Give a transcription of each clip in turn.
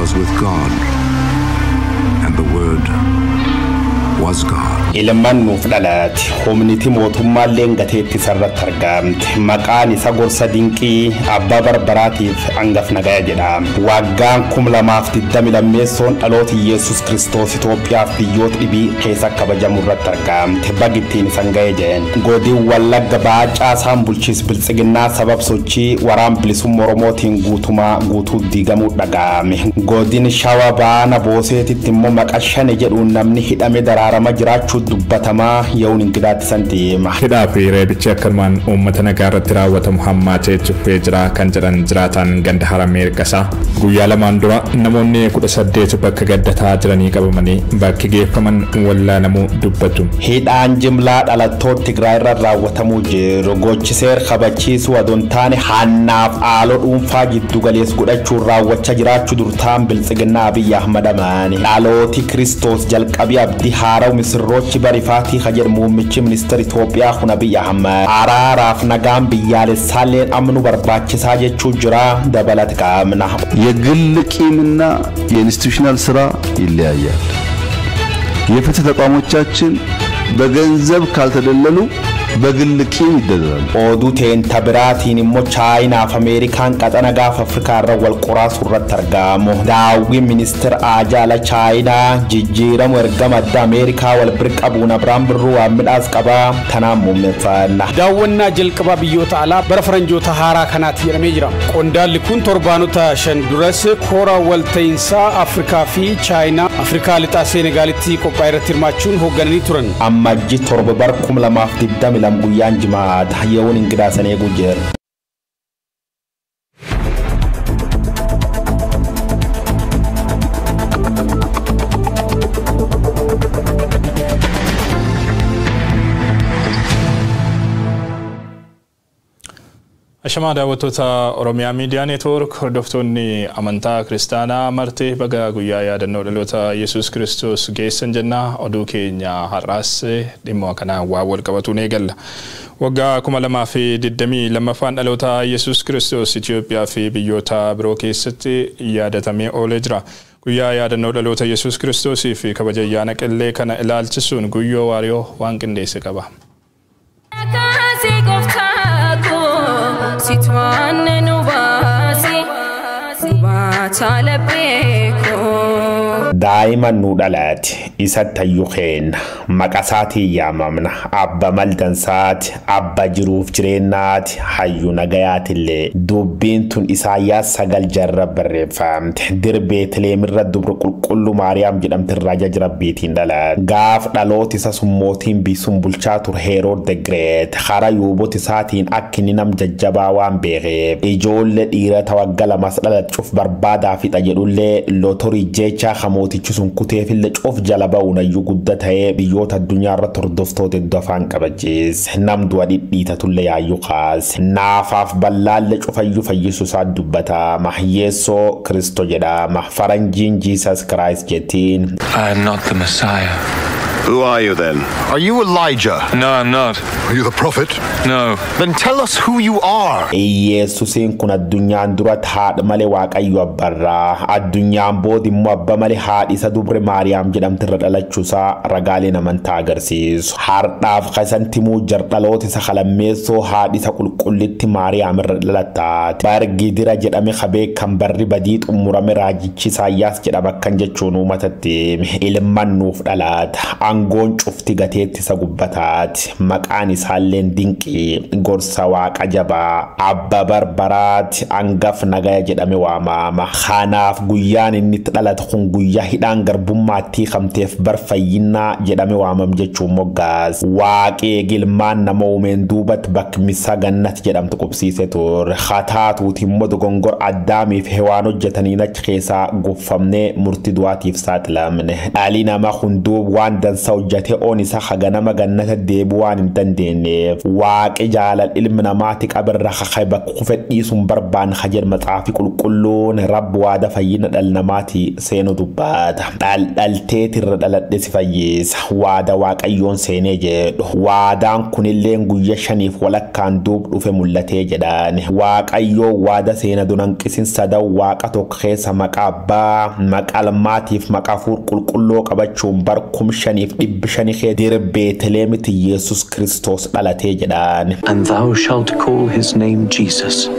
Was with God, and the Word was God. Ilmaan nuuf dhalate humniti mootummaallee gateetti isarratti argamte. Maqaan isa gorsa dinqii, abbaa barbaraatiif hangaf nagaya jedhama. Waggaan 2022 dhaloota Yesuus Kiristoos Itoophiyaaf biyyoota dhibii keessa kabajamu irratti argamte. Bagittiin isan ga'e jeen. Godin Wallagga Baacaa isaan bulchiis Biltsiginnaa sabab sochii waraan bilisummaa Oromootiin guutumaa guutuu diigamuu dhaga'ame. Godin Shawa Baana Booseetitti immoo maqa shane jedhuun namni hidhame daraarama jiraachuu dubbatamaa yeroon ingidaatti san deema. Hidhaa fi reebichi akkanumaan uummata nagaa irratti raawwatamu hammaatee cufee jira kan jedhan jiraataan ganda Haramee Ergasaa. Guyyaa lamaan dura namoonni 18 bakka gaddataa jiranii qabamanii bakki geeffaman wallaalamuu dubbatu. Hidhaan jimlaa dhalattoota Tigraay irra raawwatamuu jiru gochi seera kabachiisuu adoon taane hannaaf haaloo dhuunfaa giddu galeessa godhachuun raawwachaa jiraachuu durtaan Biltsiginnaa Abiyyi Ahmad amaani. Dhalooti Kiristoos jalqabii abdii haaraw misirroochi barifaatii ka jedhu muummichi ministeera Itoophiyaa kun Abiyyi Ahmad. Araaraaf nagaan biyyaalessaalleen amnu barbaachisaa jechuu jira dabalata qaamna. የግል ቂምና የኢንስቲትዩሽናል ስራ ይለያያል። የፍትህ ተቋሞቻችን በገንዘብ ካልተደለሉ በግል ቂም ይደለላሉ። Oduu teenta biraatiin immoo Chaayinaaf Ameerikaan qaxana gaafa Afrikaa irra wal qoraasuu irratti argamu. Daawwi ministeera Ajaala Chaayinaa jijjiiramu ergama adda Ameerikaa wal bira qabuun Abiraan Birruu waan midhaas qabaa tanaan muummeeffanna. Daawwannaa jalqabaa biyyoota alaa bara faranjoota haaraa kanaatti jedhamee jira. Qondaalli kun torbaanota 5 duras koora walta'iinsaa Afrikaa fi Chaayinaa Afrikaa lixaa Seenegaalitti qophaa'e irratti hirmaachuun hooggananii turan. Ammajji 7 bara 2022 guyyaan jimaata yeroon ingidaa san eeguu jira. Ashamaa daawwattoota Oromiyaa Miidiyaa Neetwoork, hordoftoonni amantaa kiristaanaa marti baga guyyaa yaadannoo dhaloota Yesuus Kiristoos geessan jenna. Oduu keenya har'aas dhimma kanaan waa wal qabatuun eegalla. Waggaa 2022ffaan dhaloota Yesuus Kiristoos Itoophiyaa fi biyyoota biroo keessatti yaadatamee oolee jira. Guyyaa yaadannoo dhaloota Yesuus Kiristoosii fi kabaja ayyaana qillee kana ilaalchisuun Guyyoo Waariyoo waan qindeesse qaba. Daa'ima nu dhalate isatti hayyuu keenna, maqasaatiin yaamamna, abba maldansaati, abba jiruuf jireenyaati, hayyuu nagayaatillee. Dubbiin tun Isaayyaas 9 jarra barreeffamte. Dir Beetleemirra dubra qulqulluu Maariyaam jedhamtirraa jaja Rabbiitiin dhalate. Gaaf dhaloota isa sun mootiin biisuun bulchaa ture Herood the Great hara yuubota isaatiin akka inni nam jajjabaa waan beekeef ijoollee dhiira waggaa lamas dhalachuuf barbaadaa fixa jedhullee lootorii jechaa mootichi sun kuteefillee coof jala ba'uun hayyuu guddaa ta'ee biyyoota addunyaa irratti hordoftoota hedduu afaan kabachiise. Nam du'a dhidhiitatullee yaayyuu kaase. Naafaaf ballaallee cufayyuu fayyisu isaa dubbatama. Yeessoo Kiristo jedhama. Faranjiin Jesus Christ jettiin. I am not the Messiah. Who are you then? Are you Elijah? No, I'm not. Are you the prophet? No. Then tell us who you are. Yesuusiin kun addunyaan duratti haadha malee Waaqayyo abbarraa. Addunyaan booda immoo abba malee haadhi isa dubre Maariyaam jedhamtirra dhalachuusaa ragaaleen amantaa agarsiisu. Hardhaaf kasantimuu jardhaloota isa kalammeessoo haadhi isa qulqullitti Maariyaam irra dhalattaati. Bargidira jedhame kabee kan barri badii xumurame raajichi Isaayyaas jedhama akkan jechuun uummatatti ilmaan nuuf dhalata. Aangoon cufti gateetti isa gubbataati. Maqaan isaalleen dinqii, gorsa waaqa jabaa, abba barbaraati, hangaf nagaya jedhame waamama. Kanaaf guyyaan inni itti dhalate kun guyyaa hidhaan garbummaatti hiikamteef barfayyinnaa jedhame waamam jechuun moggaas. Waaqee gilmaan nama uumeen duubatti bakki misa gannat jedhamtu qubsiise ture. Hataatuuti immoo dogongor Addaamiif Hewaan hojjetaniin achi keessaa guffamnee murtii du'aatiif saaxilamne. Dhalli namaa hunduu waan dansaa dansa hojjate oon isa haganama gannata deebi'uu waan hin dandeenyeef waaqi jaalal ilmi namaati qabirra kakay bakka kufe dhiisuun barbaan hajer maxaafi qulqulluun rabbi waada fayyina dhala namaati seenu dubbata. Dhaldhalteetirra dhaladhe si fayyisa waada waaqayyoon seenee jedhu waadaan kunilleen guyya 5 walakkaan duub dhufe mul'atee jedhaan waaqayyoo waada seena dunanqisin sadan waaqa tokko keessa maqaa abbaa maqaa ilmaatiif maqaa hafuur qulqulluu qabachuun bar 5500 kee dir Beetleemitti Yesus Kiristoos dhalatee jedhaan. And thou shalt call his name Jesus,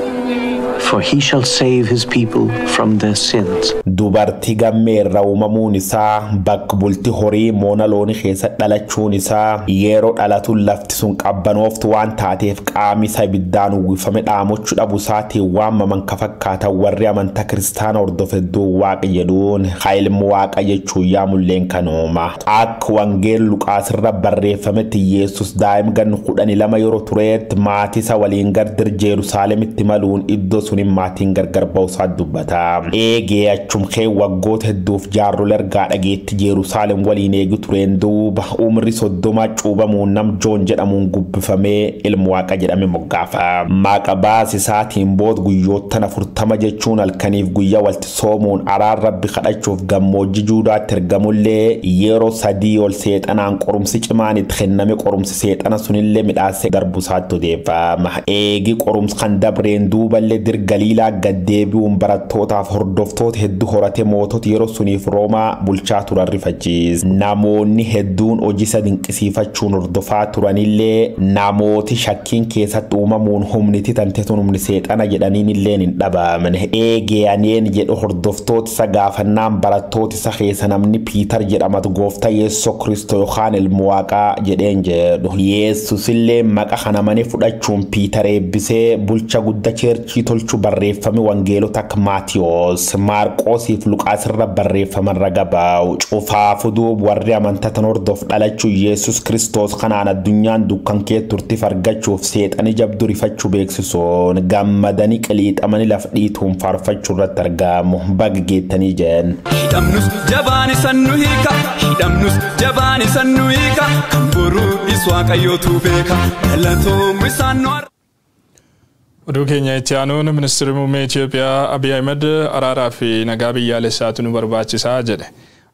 for he shall save his people from their sins. Dubartii gammeerra uumamuun isaa bakka bulti horii moona loonii keessa dhalachuun isaa yeroo dhalatu lafti sun qabbanooftu waan taateef qaamni isaa ibiddaan uwwifame dhaamochuu dhabu isaatiin waamaman ka fakkaatan warri amantaa kiristaana hordofe hedduu waaqa jedhuun haa ilmu waaqa jechuun yaamulleen kanooma. Akka wangeela Luqaasirra barreeffametti Yesus daa'ima ganna 12 yeroo tureetti maatii isaa waliin gara dir Jeerusaalemitti maluun iddoo sunin maatiin gargar ba'uusaa dubbata. Eegee achum kee waggoota hedduuf jaarrolee ergaa dhageetti Jeerusaalem waliin eegu tureen duuba umri 30 cuubamuun nam Joon jedhamuun gubbifamee ilmu waaqa jedhame moggaafa. Maqa baasisaatiin booda guyyoottan 40 jechuun halkaniif guyyaa walitti soomuun araar rabbi kadhachuuf gammoojjii Juudaatti ergamullee yeroo 3 ol seexanaan qorumsi cimaan itti kenname qorumsi seexana sunillee midhaasee darbusaatti odeeffama. Eegi qorumsi kan dabreen duuballee dir Galiilaa gaddeebi'uun barattootaaf hordoftoota hedduu horate mootota yeroo suniif Roomaa bulchaa turan rifachiise. Namoonni hedduun hojii isa dinqisiifachuun hordofaa turanillee namooti shakkiin keessatti uumamuun humniti tante tun humni seexana jedhaniin illeen hin dhabamne. Eegee aneen jedhu hordoftoota isa gaafannaan barattoota isa keessa namni Piitar jedhamatu gooftaa Yesuus Kiristoo yookaan ilmu waaqaa jedheen jedhu. Yesuus illee maqa kana mane fudhachuun Piitar eebbisee bulcha guddaa cheerchii tolchu barreeffame wangeelota akka Maatiyos, Maarqoosiif Luqaasirra barreeffaman raga baa'u. Cufaafu duub warri amantatan hordof dhalachuu Yesus Kiristoos kanaan addunyaan dukkan kee turtiif argachuuf seexanii jabduu rifachuu beeksisuun gammadanii qiliixamanii laf dhiituun faarfachuu irratti argamu. Baga geettanii jeen. Hidhamnus jabaan isan nu hiika, hidhamnus jabaan isan nu hiika, kan boruu is waaqayyootu beeka, galatoomuu isaan nu Oduu keenya itti aanuun ministeerri muummee Itoophiyaa Abiy Ahmed araaraa fi nagaa biyyaalessaatu nu barbaachisaa jedhe.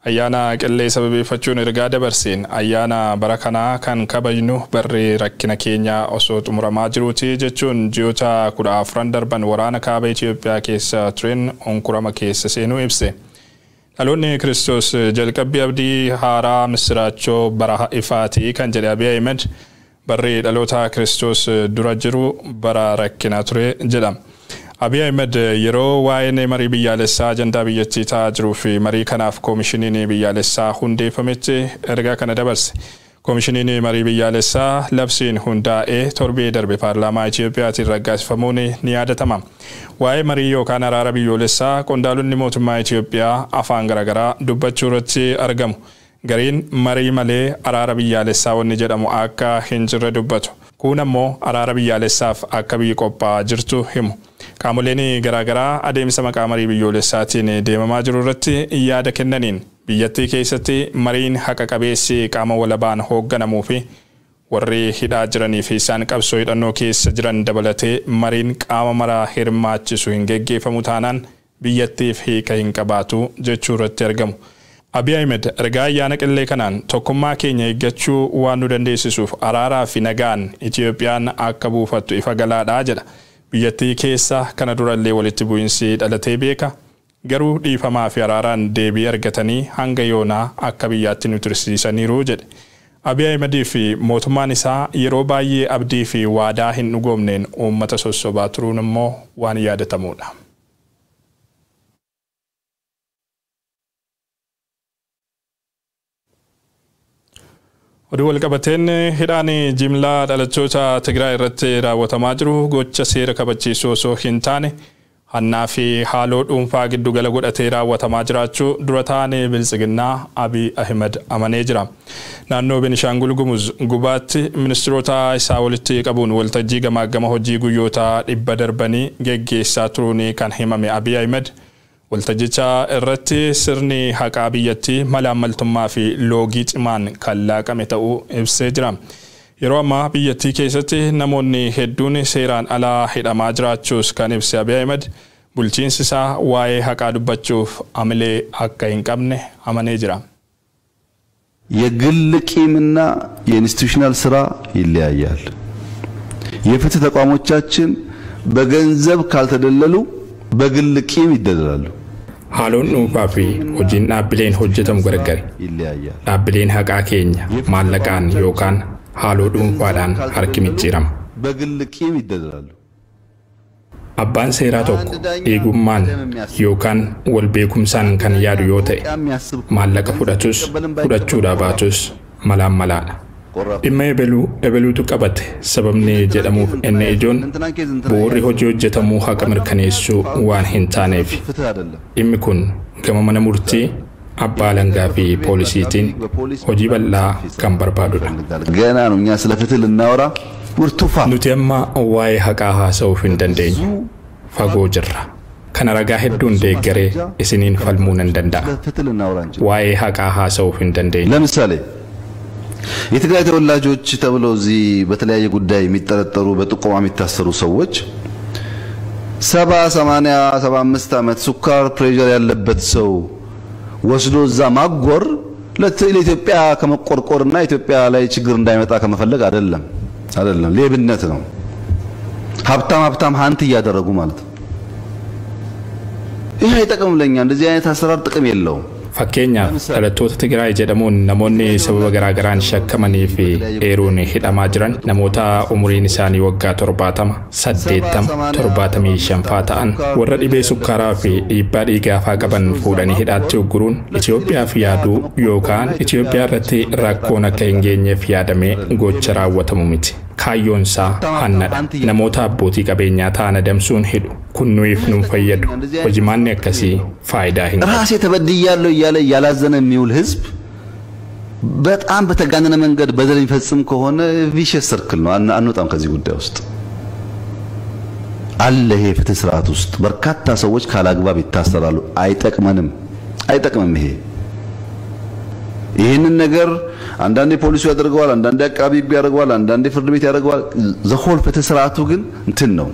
Ayyaana qillee sababeeffachuun ergaa dabarseen ayyaana bara kanaa kan kabajnu barri rakkina keenya osoo xumuramaa jiruuti jechuun ji'oota 14 darban waraana kaaba Itoophiyaa keessa tureen onkurama keessa seenuu ibse. Dhaloonni Kiristoos jalqabbii abdii haaraa misiraachoo bara ifaatii kan jedhe Abiy Ahmed barri dhaloota Kiristoos dura jiru bara rakkinaa ture jedha. Abiy Ahmed yeroo waa'een marii biyyaalessaa ajandaa biyyattii ta'aa jiruu fi marii kanaaf koomishiniin biyyaalessaa hundeeffametti ergaa kana dabarse. Koomishiniin marii biyyaalessaa labsiin hundaa'ee torbee darbe paarlaamaa Itiyoophiyaatiin raggaasifamuun ni yaadatama. Waa'ee marii yookaan araara biyyoolessaa qondaalonni mootummaa Itiyoophiyaa afaan garaagaraa dubbachuu irratti argamu. Gariin marii malee araara biyyaalessaa wanni jedhamu akka hin jirre dubbatu. Kun ammoo araara biyyaalessaaf akka biyyi qophaa'aa jirtu himu. Qaamoleen garaagaraa adeemsa maqaa marii biyyoolessaatiin deemamaa jiru irratti yaada kennaniin biyyattii keessatti mariin haqa qabeessi qaama walabaan hoogganamuu fi warri hidhaa jiranii fi isaan qabsoo hidhannoo keessa jiran dabalatee mariin qaama maraa hirmaachisu hin geggeeffamu taanaan biyyattiif hiika hin qabaatu jechuu irratti argamu. Abiy Ahmed ergaa ayyaana qillee kanaan tokkummaa keenya eeggachuu waan nu dandeessisuuf araaraa fi nagaan Itiyoophiyaan akka buufattu ifa galaadhaa jedha. Biyyattii keessa kana durallee walitti bu'iinsi dhalatee beeka. Garuu dhiifamaa fi araaraan deebii argatanii hanga yoonaa akka biyyaatti nu tursiisaniiru jedhe. Abiy Ahmedii fi mootummaan isaa yeroo baay'ee abdii fi waadaa hin dhugoomneen uummata sossobaa turuun immoo waan yaadatamudha. Oduu walqabateen hidhaan jimlaa dhalattoota Tigraay irratti raawwatamaa jiru gocha seera kabachiisuu osoo hin taane hannaa fi haaloo dhuunfaa giddugala godhatee raawwatamaa jiraachuu dura taane Biltsiginnaa Abiy Ahmed amanee jira. Naannoo Benishaangul Gumuz gubaatti ministeerota isaa walitti qabuun waltajjii gamaagama hojii guyyoota 100 darbanii geggeessaa turuun kan himame Abiy Ahmed Waltajjicha irratti sirni haqaa biyyattii malaammaltummaa fi loogii cimaan kan laaqame ta'uu ibsee jira. Yeroo ammaa biyyattii keessatti namoonni hedduun seeraan alaa hidhamaa jiraachuus kan ibse Abiy Ahmed bulchiinsi isaa waa'ee haqaa dubbachuuf amilee akka hin qabne amanee jira. የግል ቂምና የኢንስቲትዩሽናል ስራ ይለያያል። የፍትህ ተቋሞቻችን በገንዘብ ካልተደለሉ በግል ቂም ይደለላሉ። Haaloon dhuunfaa fi hojiin dhaabbileen hojjetamu gargari. Dhaabbileen haqaa keenya maallaqaan yookaan haaloo dhuunfaadhaan harki micciirama. በግል ቂም ይደለላሉ። Abbaan seeraa tokko dhiigummaan yookaan wal beekumsaan kan yaadu yoo ta'e maallaqa fudhatus fudhachuudhaa baatus malaan malaadha. Dhimma ebeluu ebeluutu qabate sababni jedhamuuf inni ijoon bu'uurri hojii hojjetamuu haqa mirkaneessuu waan hin taaneef. Dhimmi kun gama mana murtii abbaa alangaa fi poolisiitiin hojii bal'aa kan barbaadudha. ገና ነው እኛ ስለ ፍትህ ልናወራ ውርቱፋ Nuti amma waa'ee haqaa haasa'uuf hin dandeenyu. Fagoo jirra. Kana ragaa hedduun deeggaree isiniin falmuu nan danda'a. ፍትህ ልናወራ እንችላለን። Waa'ee haqaa haasa'uuf hin dandeenyu. ለምሳሌ የትግራይ ተወላጆች ተብለው እዚህ በተለያየ ጉዳይ የሚጠረጠሩ በጥቆማ የሚታሰሩ ሰዎች 70 80 75 ዓመት ስኳር ፕሬዠር ያለበት ሰው ወስዶ እዛ ማጎር ለኢትዮጵያ ከመቆርቆርና ኢትዮጵያ ላይ ችግር እንዳይመጣ ከመፈለግ አይደለም አይደለም፣ ሌብነት ነው። ሀብታም ሀብታም ሀንት እያደረጉ ማለት ነው። ይሄ አይጠቅምም ለኛ። እንደዚህ አይነት አሰራር ጥቅም የለውም። Fakkeenyaaf dhalattoota Tigraay jedhamuun namoonni sababa garaagaraan shakkamanii fi eeruun hidhamaa jiran namoota umuriin isaanii waggaa 70, 80, 75 faa ta'an warra dhibee sukkaaraa fi dhiibbaa dhiigaa faa qaban fuudhanii hidhaatti ugguruun Itoophiyaaf yaaduu yookaan Itoophiyaa irratti rakkoon akka hin geenyeef yaadamee gocha raawwatamu miti. Kaayyoon isaa hannadha. Namoota abbootii qabeenyaa ta'an adamsuun hidhu. Kun nuyiif nun fayyadu. Hojimaanni akkasii faayidaa hin qabu. ራሴ ተበድያለሁ እያለ እያላዘነ የሚውል ህዝብ በጣም በተጋነነ መንገድ በደል የሚፈጽም ከሆነ ቪሸስ ሰርክል ነው። አንወጣም ከዚህ ጉዳይ ውስጥ አለ። ይሄ ፍትህ ስርዓት ውስጥ በርካታ ሰዎች ካላግባብ ይታሰራሉ። አይጠቅመንም፣ አይጠቅምም። ይሄ ይህንን ነገር አንዳንዴ ፖሊሱ ያደርገዋል፣ አንዳንዴ አቃቢ ሕግ ያደርገዋል፣ አንዳንዴ ፍርድ ቤት ያደርገዋል። ዘሆል ፍትህ ስርዓቱ ግን እንትን ነው፣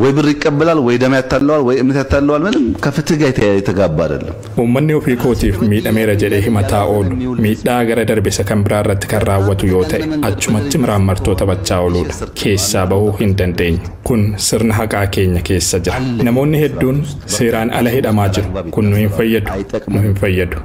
ወይ ብር ይቀበላል፣ ወይ ደም ያታለዋል፣ ወይ እምነት ያታለዋል። ምንም ከፍትህ ጋር የተጋባ አይደለም። Uummanni ofii kootiif miidhameera jedhee himataa oolu miidhaa gara darbe isa kan biraa irratti kan raawwatu yoo ta'e achumatti miraammartoo taphachaa ooluudha. Keessaa bahuu hin dandeenyu. Kun sirna haqaa keenya keessa jira. Namoonni hedduun seeraan ala hidhamaa jiru. Kun nu hin fayyadu. Nu hin fayyadu.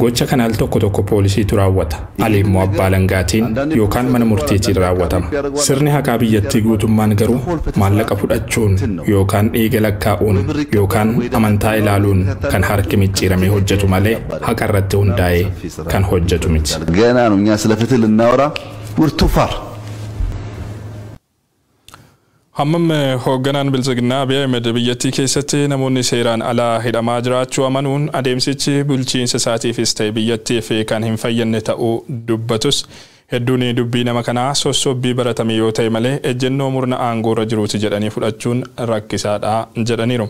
Gocha kana al tokko tokko poolisiitu raawwata. Ali immoo abbaa alangaatiin yookaan mana murtiitiin raawwatama. Sirni haqaa biyyattii guutummaan garuu maallaqa fudhachuun yookaan dhiiga lakkaa'uun yookaan amantaa ilaaluun kan harki micciiramee hojjetu malee haqa irratti hundaa'ee kan hojjetu miti. ገና ነው እኛ ስለ ፍትህ ልናወራ ውርቱፋር Hammam hoogganaan Biltsiginnaa Abiy Ahmed biyyattii keessatti namoonni seeraan alaa hidhamaa jiraachuu amanuun adeemsichi bulchiinsa isaatiifis ta'e biyyattiif kan hin fayyadne ta'uu dubbatus hedduun dubbii nama kanaa sossobbii baratame yoo ta'e malee ejjennoo murna aangoorra jiruuti jedhanii fudhachuun rakkisaadha jedhaniiru.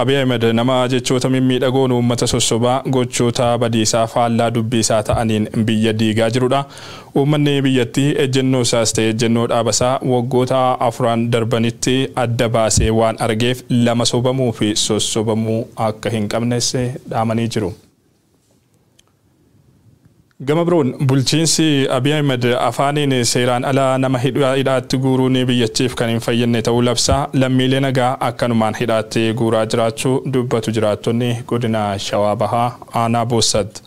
Abiy Ahmed nama jechoota mimmiidhagoon uummata sossobaa gochoota badiisaa faallaa dubbii isaa ta'aniin biyya diigaa jirudha. Uummanni biyyattii ejjennoo isaas ta'e ejjennoo dhaabasaa waggoota 4 darbanitti adda baasee waan argeef lama sobamuu fi sossobamuu akka hin qabnes dhaamanii jiru. Gama biroon bulchiinsi Abiy Ahmed afaaniin seeraan alaa nama hidhaatti guuruun biyyattiif kan hin fayyadne ta'uu labsaa lammiilee nagaa akkanumaan hidhaatti guuraa jiraachuu dubbatu jiraattonni godina Shawaa Bahaa aanaa Boosat.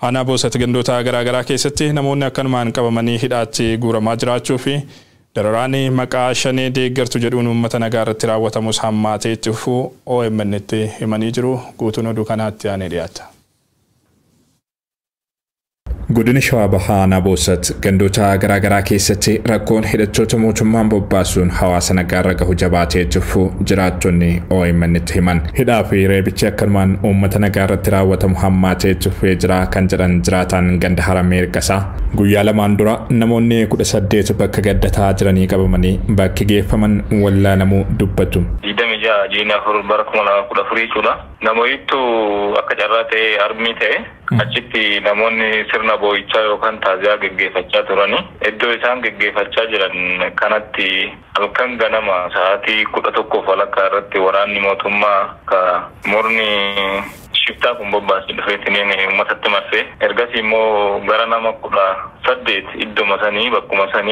Aanaa Boosat gandoota garaagaraa keessatti namoonni akkanumaan qabamanii hidhaatti guuramaa jiraachuu fi dararaan maqaa shanee deeggartu jedhuun uummata nagaa irratti raawwatamus hammaatee itti fufuu OMN tti himanii jiru. Guutuun oduu kanaatti aanee dhiyaata. Godina Shawaa Bahaa aanaa Boosat gandoota garaagaraa keessatti rakkoon hidhattoota mootummaan bobbaasuun hawaasa nagaarra gahu jabaatee itti fufuu jiraattonni OMN tti himan. Hidhaa fi reebichi akkanumaan uummata nagaarratti raawwatamu hammaatee itti fufee jira kan jedhan jiraataan ganda Haramee Ergasaa guyyaa lamaan dura namoonni 18 bakka gaddataa jiranii qabamanii bakki geeffaman wallaanamuu dubbatu. 26 ji'a 4 bara 2014 jechuudha. Namoottu akka carraa ta'e armii ta'e achitti namoonni sirna boo'ichaa yookaan taaziyaa geggeeffachaa turani. Iddoo isaan geggeeffachaa jiran kanatti halkan ganama sa'aatii 11:15 irratti waraanni mootummaa ka murni shiftaa kun bobbaasee dhufeetiin uummatatti marsee ergasii immoo gara nama 18 idduma sanii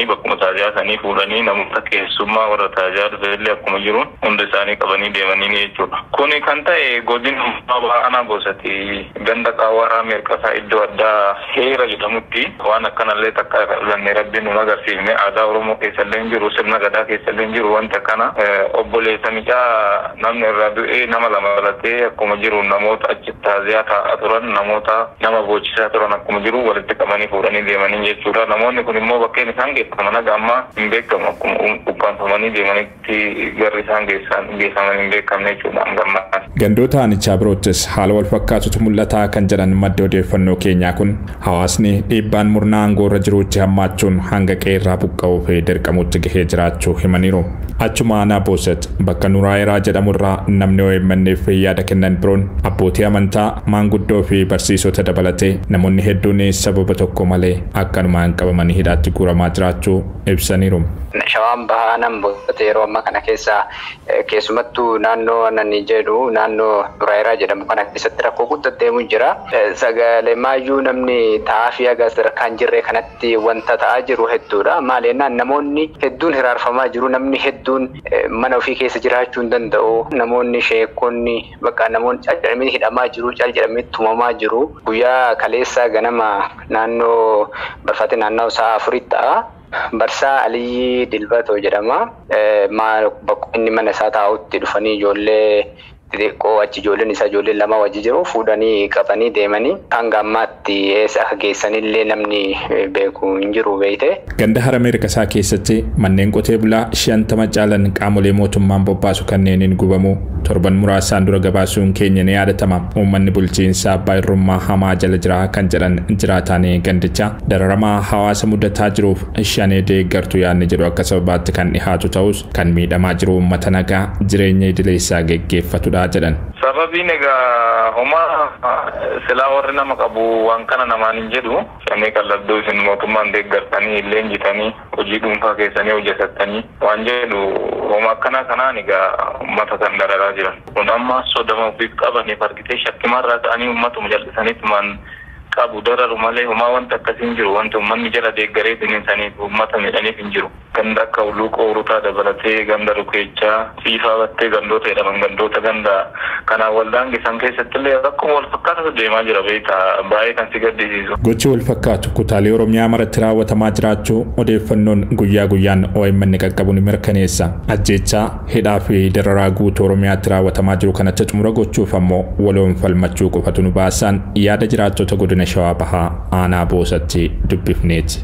bakkuma taaziyaa sanii fuudhanii namoota keessummaa warra taaziyaa dhufellee akkuma jiru hunda isaanii qabanii deemanii jechuudha. Kuni kan ta'e godina Aanaa Boosati ganda Qaawwaraa Meerqasaa iddoo addaa Heera jedhamutti waan akkanallee takka qabannee rabbiin nu agarsiifne aadaa Oromoo keessallee hin jiru, sirna gadaa keessallee hin jiru wanti akkana. Obboleessa micaa namni irraa du'ee nama lama dhalatee akkuma jiru namoota achi taaziyaa taa'aa turan namoota nama boochisaa turan akkuma jiru walitti qabanii fuudhanii deemanii jechuudha. Namoonni kun immoo bakkeen isaan geeffaman haga ammaa hin beekamu, akkuma ukkaanfamanii deemanitti garri isaan geeffaman hin beekamne jechuudha hanga ammaa. Gandoota aanichaa biroottis haala wal fakkaatutu mul'ataa kan jedhan madda odeeffannoo keenyaa kun hawaasni dhiibbaan murnaa aangoo irra jiruutti hammaachuun hanga qeerraa buqqa'uu fi dirqamuutti gahee jiraachuu himaniiru. Achuma aanaa Boosat bakka Nuraayiraa jedhamu irraa namni OMN'f yaada kennan biroon abbootii amantaa, maanguddoo fi barsiisota dabalatee namoonni hedduun sababa tokko malee akkanumaan qabamanii hidhaatti guuramaa jiraachuu ibsaniiru. Shawaan bahaa nan Boosat yeroo ammaa kana keessa keessumattuu naannoo nani jedhu naannoo Nuraayiraa jedhamu kana keessatti rakkoo guddaa deemu jira. Sagalee maayyuu namni taa'aa fi haga sadarkaa hin jirre kanatti wanta ta'aa jiru hedduudha. Maal jennaan namoonni hedduun hiraarfamaa jiru. Namni hedduun mana ofii keessa jiraachuu hin danda'u. Namoonni sheekonni bakka namoonni cal jedhamanii hidhamaa jiru, cal jedhamanii tumamaa jiru. Guyyaa kaleessaa ganama naannoo barfaatee naannoo sa'a 4 ta'a. Barsaa Aliyyi Dilbatoo jedhama. Bakka inni mana isaa taa'utti dhufanii ijoollee xixiqqoo achi ijoolleen isaa ijoollee lama wajji jiru fuudhanii qabanii deemanii hanga ammaatti eessa akka geessanillee namni beeku hin jiru beeyte. Ganda Hara Meerqasaa keessatti manneen qotee bulaa 50 caalan qaamolee mootummaan bobbaasu kanneeniin gubamu torban muraasaan dura gabaasuun keenya ni yaadatama. Uummanni bulchiinsa abbaa irrummaa hamaa jala jira kan jedhan jiraataanii gandicha dararamaa hawaasa mudataa jiruuf shanee deeggartu yaadni jedhu akka sababaatti kan dhihaatu ta'us kan miidhamaa jiru uummata nagaa jireenya idilee isaa geggeeffatudha jedhan. Sababiin egaa homaa silaa warri nama qabu waan kana namaan hin jedhu shanee qal'addoo isin mootummaan deeggartanii illee injitanii hojii dhuunfaa keessanii hojjetattanii waan jedhu homaa akkana kanaan egaa uummata kan dararaa jiran. Kun amma sodama ofiif qabaniif argitee shakkimarraa ta'anii uummatuma jal'isaniitumaan qabu dararu malee homaa wanta akkasii hin jiru. Wanti uummanni jala deeggaree bineensaniif uummata miidhaniif hin jiru. Ganda akka Uluuqoo Urutaa dabalatee ganda Rukeechaa, Siifaa Battee gandoota jedhaman gandoota ganda kanaan waldaan isaan keessatti illee rakkoo wal fakkaatatu deemaa jira beektaa baay'ee kan si gaddisiisu. Gochi wal fakkaatu kutaalee Oromiyaa maratti raawwatamaa jiraachuu odeeffannoon guyyaa guyyaan OMN qaqqabu ni mirkaneessa. Ajjeechaa, hidhaa fi dararaa guutuu Oromiyaatti raawwatamaa jiru kanatti xumura gochuuf ammoo waloon falmachuu qofatu nu baasaan yaada jiraattota godina Shawaa Bahaa aanaa Boosatti dubbifneeti.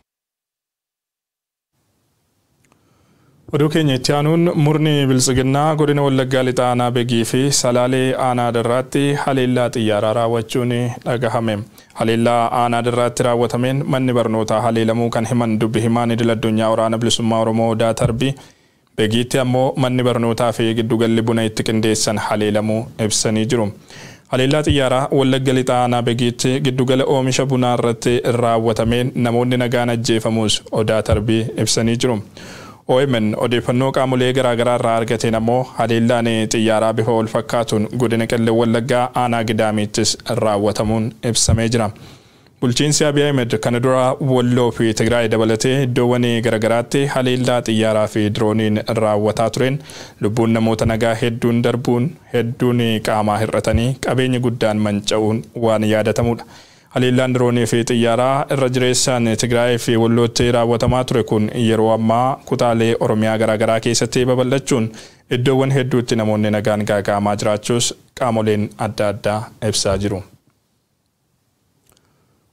Oduu keenya itti aanuun murni biltsiginnaa godina Wallaggaa Lixaa aanaa Begii fi Salaalee aanaa Darraatti haleellaa xiyyaaraa raawwachuun dhagahame. Haleellaa aanaa Darraatti raawwatameen manni barnootaa haleelamuu kan himan dubbi himaan idil addunyaa waraana bilisummaa Oromoo Odaa Tarbii Begiitti ammoo manni barnootaa fi giddugalli buna itti qindeessan haleelamuu ibsanii jiru. Haleellaa xiyyaaraa Wallagga Lixaa aanaa Begiitti giddugala oomisha bunaa irratti raawwatameen namoonni nagaan ajjeefamuus Odaa Tarbii ibsanii jiru. OMN odeeffannoo qaamolee garaagaraa irraa argateen ammoo haleellaan xiyyaaraa bifa wal fakkaatuun godina Qellem Wallaggaa aanaa Gidaamiittis raawwatamuun ibsamee jira. Bulchiinsi Abiy Ahmed kana dura Walloo fi Tigraay dabalatee iddoowwan garaagaraatti haleellaa xiyyaaraa fi dirooniin raawwataa tureen lubbuun namoota nagaa hedduun darbuun hedduun qaamaa hir'atanii qabeenya guddaan manca'uun waan yaadatamudha. Haleellaan diroonii fi xiyyaaraa irra jireessaan Tigraay fi Wallootti raawwatamaa ture kun yeroo ammaa kutaalee Oromiyaa garaagaraa keessatti babal'achuun iddoowwan hedduutti namoonni nagaan gaaga'amaa jiraachuus qaamoleen adda addaa ibsaa jiru.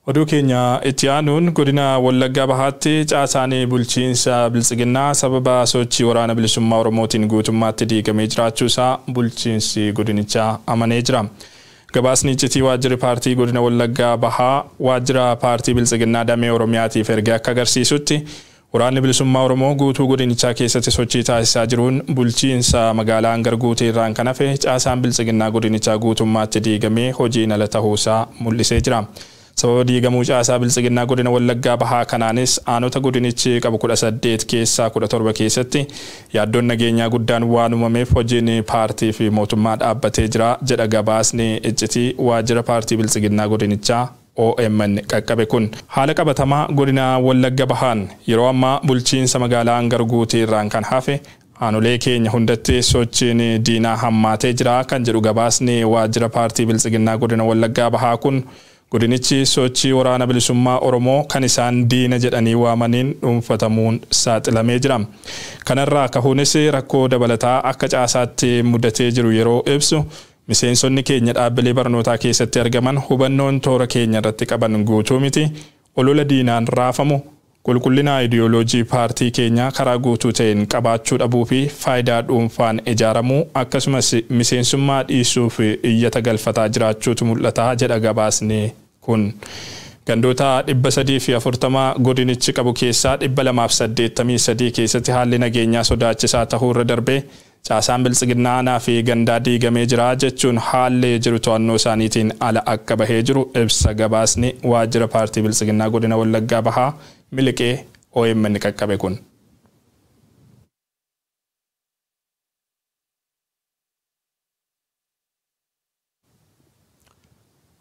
Oduu keenya itti aanuun godina Wallaggaa Bahaatti caasaanii bulchiinsa biltsiginnaa sababa sochii waraana bilisummaa Oromootiin guutummaatti diigamee jiraachuusaa bulchiinsi godinichaa amanee jira. Gabaasni iccitii waajjirri paartii godina Wallaggaa Bahaa waajjira paartii biltsiginnaa damee Oromiyaatiif ergee akka agarsiisutti Waraanni bilisummaa Oromoo guutuu godinichaa keessatti sochii taasisaa jiruun bulchiinsa magaalaa Hangar Guutee irraan kan hafe caasaan biltsiginnaa godinichaa guutummaatti diigamee hojiin ala ta'uusaa mul'isee jira. Sababa diigamuu caasaa biltsiginnaa godina Wallaggaa Bahaa kanaanis aanota godinichi qabu 18 keessaa 17 keessatti yaaddoon nageenyaa guddaan waan uumameef hojiin paartii fi mootummaa dhaabbatee jira jedha gabaasni iccitii waajjira paartii biltsiginnaa godinichaa OMN qaqqabe kun. Haala qabatamaa godina Wallagga Bahaan yeroo ammaa bulchiinsa magaalaa Hangar Guutee irraan kan hafe aanolee keenya hundatti sochiin diinaa hammaatee jira kan jedhu gabaasni waajjira paartii biltsiginnaa godina Wallaggaa Bahaa kun godinichi sochii waraana bilisummaa Oromoo kan isaan diina jedhanii waamaniin dhuunfatamuun saaxilamee jira. Kanarraa kahuunis rakkoo dabalataa akka caasaatti mudatee jiru yeroo ibsu miseensonni keenya dhaabbilee barnootaa keessatti argaman hubannoon toora keenya irratti qaban guutuu miti, olola diinaan raafamu, qulqullina ayidiyooloojii paartii keenyaa karaa guutuu ta'een qabaachuu dhabuu fi faayidaa dhuunfaan ijaaramuu akkasumas miseensummaa dhiisuu fi iyyata galfataa jiraachuutu mul'ata jedha gabaasni kun. Gandoota 340 godinichi qabu keessaa 283 keessatti haalli nageenyaa sodaachisaa ta'uu irra darbee caasaan biltsiginnaa aanaa fi gandaa diigamee jira jechuun haalli jiru to'annoo isaaniitiin ala akka bahee jiru ibsa gabaasni waajjira paartii biltsiginnaa godina Wallaggaa Bahaa miliqee OMN qaqqabe kun.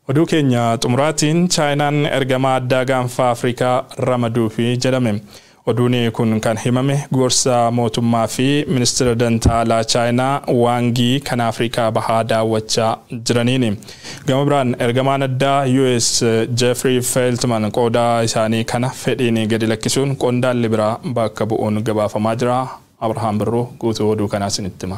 Oduu keenya xumuraatiin Chaayinaan ergamaa addaa gaanfa Afrikaa ramaduufi jedhame. Oduun kun kan himame gorsa mootummaa fi ministeera dantaa alaa Chaayinaa Waangii kan Afrikaa Bahaa daawwachaa jiraniini. Gama biraan ergamaan addaa US Jeffrey Feltman qooda isaanii kana fedhiin gadi lakkisuun qondaalli biraa bakka bu'uun gabaafamaa jira. Abrahaam Birruu guutuu oduu kanaa isinitti hima.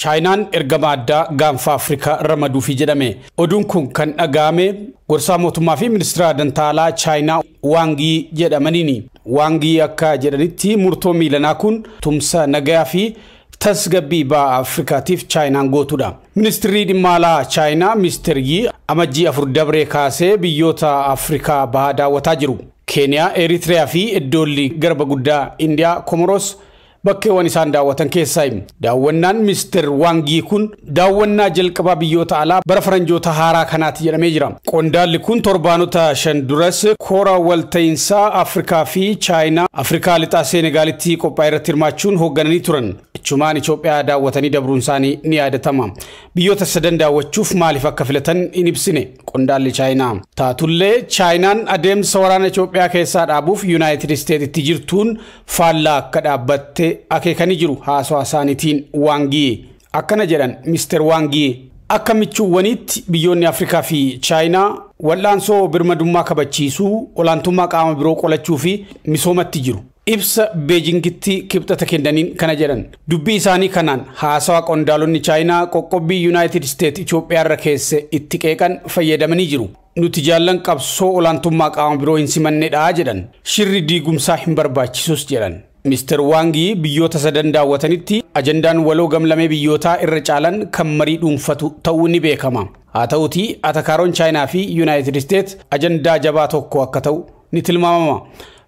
Chaayinaan ergama addaa gaanfa Afrikaa ramaduufi jedhame. Oduun kun kan dhaga'ame gorsaa mootummaa fi ministeera dantaa alaa Chaayinaa Waangii jedhamaniini. Waangii akka jedhanitti murtoo miilanaa kun tumsa nagayaa fi tasgabbii ba'a Afrikaatiif Chaayinaan gootudha. Ministeerri dhimma alaa Chaayinaa Mister Yi amajjii 4 dabree kaasee biyyoota Afrikaa bahaa daawwataa jiru. Keeniyaa, Eritiriyaa fi iddoolli garba guddaa Indiyaa, Komoros bakkeewwan isaan daawwatan keessaa himu. Daawwannaan Mister Waangii kun daawwannaa jalqabaa biyyoota alaa bara faranjoota haaraa kanaati jedhamee jira. Qondaalli kun torbaanota 5 duras koora walta'iinsaa Afrikaa fi Chaayinaa Afrikaa lixaa Seenegaalitti qophaa'e irratti hirmaachuun hooggananii turan. Achumaan Itoophiyaa daawwatanii dabruun isaanii ni yaadatama. Biyyoota sadan daawwachuuf maaliif akka filatan hin ibsine qondaalli Chaayinaa. Taatullee Chaayinaan adeemsa waraana Itoophiyaa keessaa dhaabuuf Yuunaayitid Isteetsitti jirtuun faallaa akka dhaabbatte akeekanii jiru haasawaa isaaniitiin Waangii. Akkana jedhan Mister Waangii. Akka michuuwwaniitti biyyoonni Afrikaa fi Chaayinaa wal'aansoo birmadummaa kabachiisuu, olaantummaa qaama biroo qolachuu fi misoomatti jiru. Ibsa Beejingitti kibxata kennaniin kana jedhan. Dubbii isaanii kanaan haasawaa qondaalonni Chaayinaa qoqqobbii Yuunaayitid Isteet Itoophiyaa irra keesse itti qeeqan fayyadamanii jiru. Nuti jaallan qabsoo olaantummaa qaama biroo hin simannedha jedhan. Shirri diigumsaa hin barbaachisus jedhan. Mister Waangii biyyoota sadan daawwatanitti ajandaan waloo gamlamee biyyootaa irra caalan kan marii dhuunfatu ta'uu ni beekama. Haa ta'uutii atakaaroon Chaayinaa fi Yuunaayitid Isteet ajandaa jabaa tokko akka ta'u ni tilmaamama.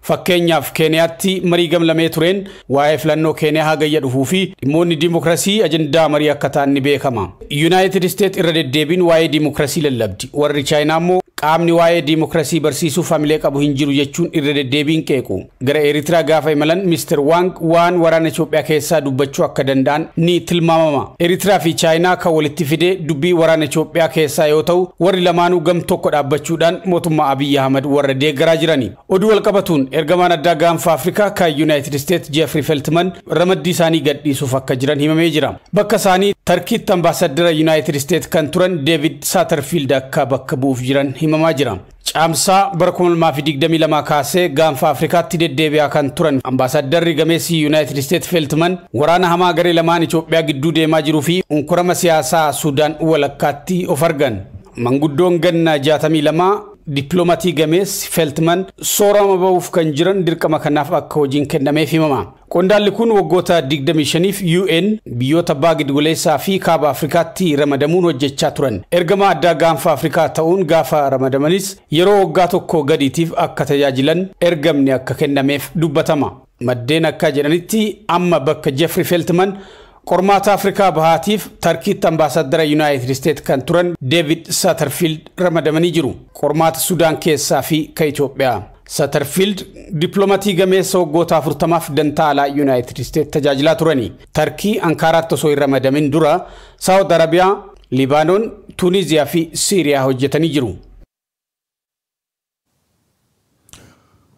Fakkeenyaaf Keeniyaatti marii gamlamee tureen waa'ee filannoo Keeniyaa hagayya dhufuu fi dhimmoonni diimokiraasii ajandaa marii akka ta'an ni beekama. Yuunaayitid Isteet irra deddeebiin waa'ee diimokiraasii lallabdi. Warri Chaayinaa immoo qaamni waa'ee diimokiraasii barsiisuuf hamilee qabu hin jiru jechuun irra deddeebiin qeequ. Gara Eritiriyaa gaafa imalan Mister Waang waan waraana Itoophiyaa keessaa dubbachuu akka danda'an ni tilmaamama. Eritiriyaa fi Chaayinaa kan walitti fide dubbii waraana Itoophiyaa keessaa yoo ta'u warri lamaanuu gam tokko dhaabbachuudhaan mootummaa Abiyyi Ahmad warra deeggaraa jirani. Oduu walqabatuun ergamaan addaa gaanfa Afrikaa kan Yuunaayitid Isteet Jeffrey Feltman ramaddii isaanii gadhiisuuf akka jiran himamee jira. Bakka isaanii Tarkiitti ambaasaddara Yuunaayitid Isteet kan turan David Satterfield akka bakka bu'uuf jiran himamaa jira. Caamsaa bara 2022 kaasee gaanfa Afrikaatti deddeebi'aa kan turan ambaasaddarri gameessi Yuunaayitid Isteet Feltman waraana hamaa garee lamaan Itoophiyaa gidduu deemaa jiruu fi unkurama siyaasaa Suudaan walakkaatti of argan. Manguddoon ganna 62 dippiloomatii gameessi Feltman soorama ba'uuf kan jiran dirqama kanaaf akka hojiin kennameef himama. Qondaalli kun waggoota 25f UN biyyoota baha giddugaleessaa fi kaaba Afrikaatti ramadamuun hojjechaa turan. Ergama addaa gaanfa Afrikaa ta'uun gaafa ramadamanis yeroo waggaa tokko gadiitiif akka tajaajilan ergamni akka kennameef dubbatama. Maddeen akka jedhanitti amma bakka Jeffrey Feltman qormaata Afrikaa bahaatiif Tarkiitti ambaasaddara Yuunaayitid Isteet kan turan David Satterfield ramadamanii jiru. Qormaata Sudaan keessaa fi ka Itoophiyaa. Satterfield dippiloomatii gameessa waggoota 40f dantaa alaa Yuunaayitid Isteet tajaajilaa turani. Tarkii Ankaaraatti osoo hin ramadamin dura Saawud Arabiyaa, Libaanoon, Tuuniziyaa fi Siiriyaa hojjetanii jiru.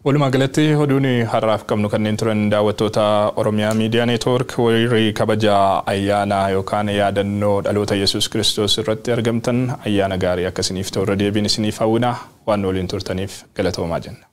Walumaa galatti oduun har'aaf qabnu kanneen turan daawwattoota Oromiyaa Miidiyaa Neetwoork warri kabaja ayyaana yookaan yaadannoo dhaloota Yesuus Kiristoos irratti argamtan ayyaana gaarii akka isiniif ta'u irra deebiin isiniif hawwina waan waliin turtaniif galatoomaa jenna.